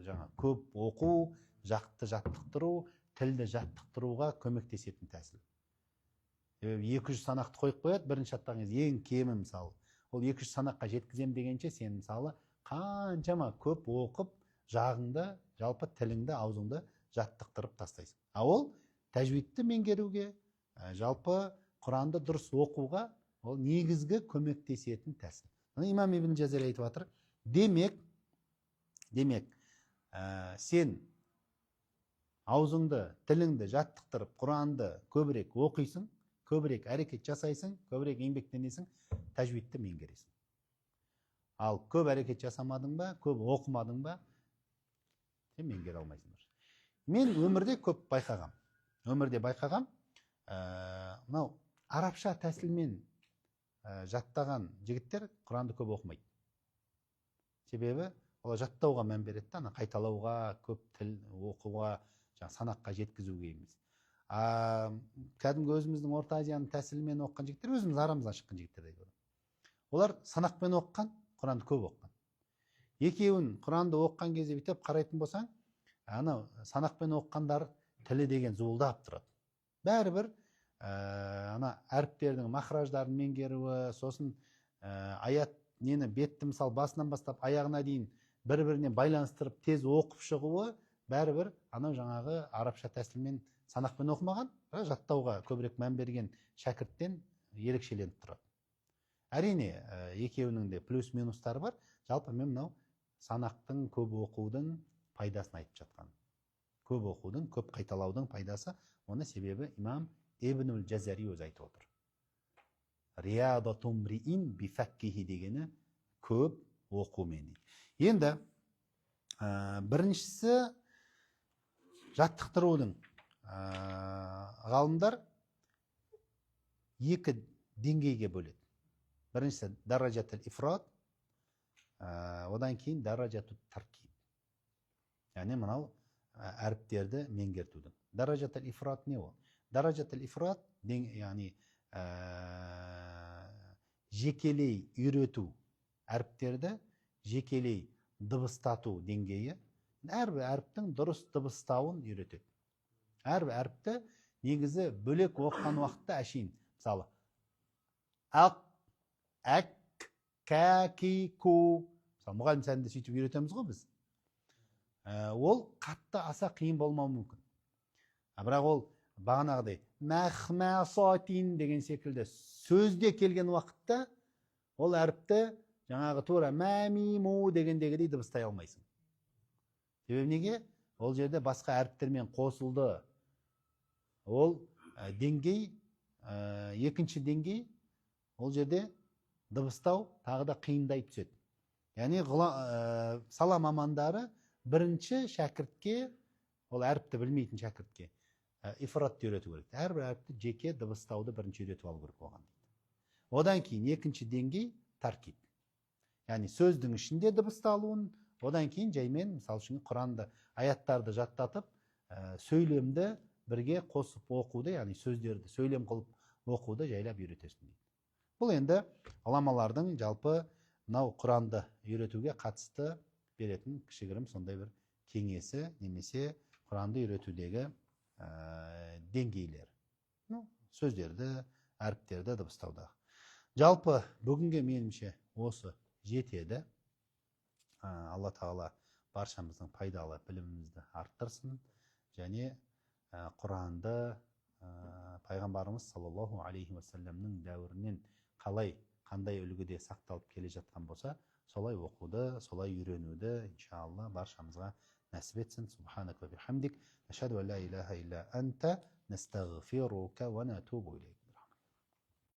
жаңа көп оқу, жақты жаттықтыру, тілді жаттықтыруға көмектесетін тәсіл. Себебі 200 санақты қойып қояды, бірінші жаттаған кезде ең кемі мысалы Ол 200 санаққа жеткізем дегенше сен мысалы қаншама көп оқып, жағыңды, жалпы тіліңді, аузыңды жаттықтырып тастайсың. А ол тәжвидті меңгеруге, жалпы Құранды дұрыс оқуға ол негізгі көмектесетін тәсіл. Мына имам Ибн Жазари айтып жатыр. Демек, сен аузыңды, тіліңді жаттықтырып, Құранды көбірек оқисың, көбірек әрекет жасайсың, көбірек еңбектенесің, тәжвидті меңгересің. Ал көп әрекет жасамадың ба, көп оқымадың ба, сен меңгере алмайсың. Мен өмірде көп байқағам. Өмірде байқағам, мынау арабша тәсілмен жаттаған жігіттер Құранды көп оқымайды. Себебі олар жаттауға мән береді, ана қайталауға, көп тіл оқуға, жаңа санаққа жеткізуге емес. Кәдімгі өзіміздің Орта Азияның тәсілімен оқыған жігіттер, өзіміз арамыздан шыққан жігіттер айтып. Олар санақпен оқыған, Құранды көп оқыған. Екеуін Құранды оқыған кезде бүйтіп қарайтын болсаң, анау санақпен оқығандар тілі деген зуылдап тұрады. Бәрібір ана әріптердің махраждарын меңгеруі, сосын аят нені бетті мысал басынан бастап аяғына дейін бір-біріне байланыстырып тез оқып шығуы, бәрібір анау жаңағы арабша тәсілмен санақпен оқымаған, бірақ жаттауға көбірек мән берген шәкірттен ерекшеленіп тұрады. Әрине, екеуінің де плюс минустары бар. Жалпы мен мынау санақтың, көп оқудың пайдасын айтып жатқан. Көп оқудың, көп қайталаудың пайдасы, оны себебі имам Ибнуль Жазари өзі айтып отыр. Риядату мриин бифаккихи дегені көп оқумен дейді. Енді біріншісі жаттықтырудың, ғалымдар екі деңгейге бөледі. Біріншісі даражатул ифрат, одан кейін даражатул таркиб. Яғни мынау әріптерді меңгертудің. Даражатул ифрат не ол? Даражатул ифрат, яғни жекелей үйрету, әріптерді жекелей дыбыстату деңгейі. Әрбір әріптің дұрыс дыбыстауын үйретеді. Әрбір әріпті негізі бөлек оқыған уақытта әшейін, мысалы, ақ, әк, кә, ки, ку, мысалы, мұғалім сәнінде сөйтіп үйретеміз ғой біз. Ол қатты аса қиын болмауы мүмкін. Бірақ ол бағанағыдай мәхмәсатин деген секілді сөзде келген уақытта ол әріпті жаңағы тура мә, ми, му дегендегідей дыбыстай алмайсың. Себебі неге? Ол жерде басқа әріптермен қосылды. Ол деңгей, екінші деңгей, ол жерде дыбыстау тағы да қиындай түседі. Яғни сала мамандары бірінші шәкіртке, ол әріпті білмейтін шәкіртке ифратты үйрету керек. Әрбір әріпті жеке дыбыстауды бірінші үйретіп алу керек оған дейді. Одан кейін екінші деңгей таркиб. Яғни сөздің ішінде дыбысталуын, одан кейін жаймен, мысалы үшін, Құранды, аяттарды жаттатып, сөйлемді бірге қосып оқуды, яғни сөздерді сөйлем қылып оқуды жайлап үйретесің дейді. Бұл енді ғұламалардың жалпы мынау Құранды үйретуге қатысты беретін кішігірім сондай бір кеңесі немесе Құранды үйретудегі деңгейлер. Сөздерді, әріптерді дыбыстаудағы. Жалпы бүгінге меніңше осы жетеді. Алла Тағала баршамыздың пайдалы білімімізді арттырсын және Құранды пайғамбарымыз саллаллаху алейхи уассаламның дәуірінен қалай, қандай үлгіде сақталып келе жатқан болса, солай оқуды, солай үйренуді иншалла баршамызға нәсіп етсін. Субханак ва бихамдик, ашхаду ан ла илаха илля анта, настағфирука ва натубу илейк.